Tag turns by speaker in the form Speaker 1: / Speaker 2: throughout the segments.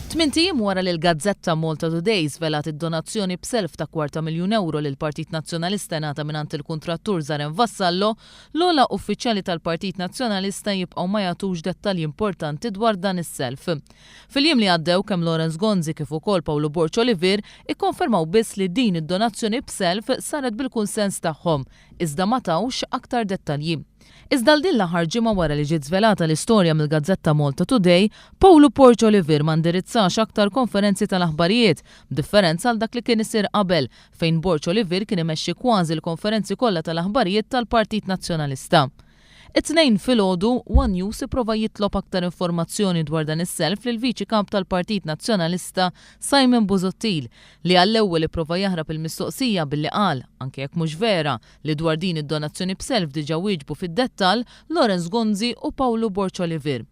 Speaker 1: Tmint ijiem wara li l-gazzetta Malta Today żvelat id-donazzjoni b'self ta' kwarta miljun ewro li l-Partit Nazzjonalista ngħata mingħand il-kuntrattur Zaren Vassallo, l-ogħla uffiċjali tal-Partit Nazzjonalista jibqgħu ma jagħtux dettalji importanti dwar dan is-self. Fil-jiem li għaddew kemm Lawrence Gonzi kif ukoll Pawlu Borg Olivier ikkonfermaw biss li din id-donazzjoni b'self saret bil-kunsens tagħhom, iżda ma tawx aktar dettalji. Iżda għal din l-aħħar ġimgħa wara li ġiet żvelata l-istorja mill-gazzetta Malta Today, Pawlu Borg Olivier ma ndirizzax aktar konferenzi tal-aħbarijiet, b'differenza għal dak li kien isir qabel, fejn Borg Olivier kien imexxi kważi l-konferenzi kollha tal-aħbarijiet tal-Partit Nazzjonalista. It-Tnejn filgħodu, one News ipprova jitlob aktar informazzjoni dwar dan is-self lill-Viċi Kap tal-Partit Nazzjonalista Simon Busuttil, li għall-ewwel ipprova jaħrab il-mistoqsija billi qal, anke jekk mhux vera, li dwar din id-donazzjoni b'self diġà wieġbu fid-dettall Lawrence Gonzi u Pawlu Borg Olivier.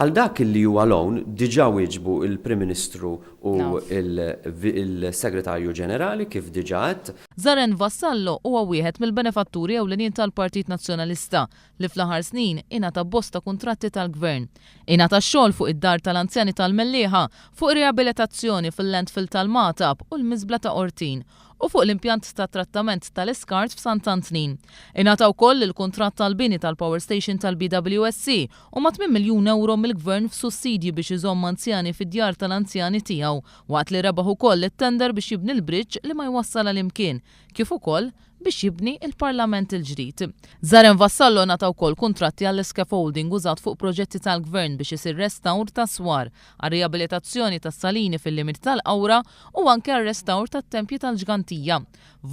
Speaker 2: Għal dak li huwa loan diġà wieġbu l-Prim Ministru u l-Segretarju Ġenerali kif diġà għedt.
Speaker 1: Zaren Vassallo huwa wieħed mill-benefatturi ewlenin tal-Partit Nazzjonalista li fl-aħħar snin ingħata bosta kuntratti tal-Gvern. Ingħata x-xogħol fuq id-Dar tal-Anzjani tal-Mellieħa, fuq riabilitazzjoni fil-landfill tal-Magħtab u l-Miżbla ta' Qortin u fuq l-impjant ta' trattament tal-iskart f'Sant'Antnin. Ingħata wkoll il-kuntratt tal-bini tal-power station tal-BWSC u mat-8 miljun ewro mill-Gvern f'sussidji biex iżomm anzjani fid-djar tal-anzjani tiegħu, waqt li rebaħ ukoll it-tender biex jibni l-bridge li ma jwassal għal imkien, kif ukoll biex jibni l-Parlament il-ġdid. Zaren Vassallo ngħata wkoll kuntratti għall-scaffolding użat fuq proġetti tal-Gvern biex isir restawr ta' swar, għar-riabilitazzjoni tas-salini fil-limiti tal-Qawra u anke għar-restawr tat-tempji tal-Ġgantija.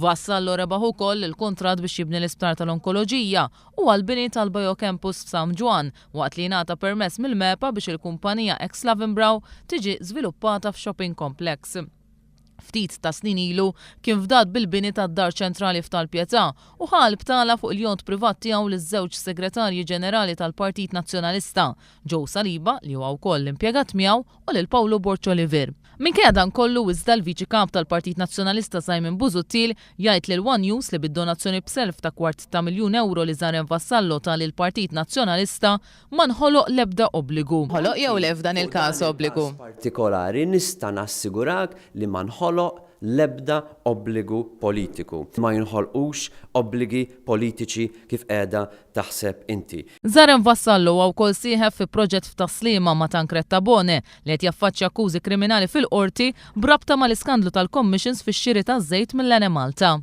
Speaker 1: Vassallo rebaħ ukoll il-kuntratt biex jibni l-Isptar tal-Onkoloġija u għall-bini tal-Biocampus f'San Ġwann waqt li ngħata permess mill-MEPA biex il-kumpanija ex Lavenbrau tiġi żviluppata f'shopping complex. Ftit ta' snin ilu kien fdat bil-bini tad-Dar Ċentrali f'Tal-Pietà u ħa l-btala fuq il-jott privat tiegħu liż-żewġ Segretarji Ġenerali tal-Partit Nazzjonalista, Joe Saliba, li huwa wkoll impjegat miegħu, u lil Pawlu Borg Olivier. Minkejja dan kollu, iżda l-Viċi Kap tal-Partit Nazzjonalista Simon Busuttil jgħid lil one News li bid-donazzjoni b'self ta' kwart ta' miljun ewro li Zaren Vassallo ta lill-Partit Nazzjonalista ma nħoloq l-ebda obbligu.
Speaker 3: Ħoloq jew le f'dan il-każ obbligu?
Speaker 2: Partikolari nista' nassigurak li ma nħoloq l-ebda obbligu politiku. Ma jinħolqux obbligi politiċi kif qiegħda taħseb inti.
Speaker 1: Zaren Vassallo huwa wkoll sieħeb fi proġett f'Tas-Sliema ma' Tancred Tabone li qed jaffaċċja akkużi kriminali fil-Qorti b'rabta mal-iskandlu tal-commissions fix-xiri taż-żejt mill-Enemalta.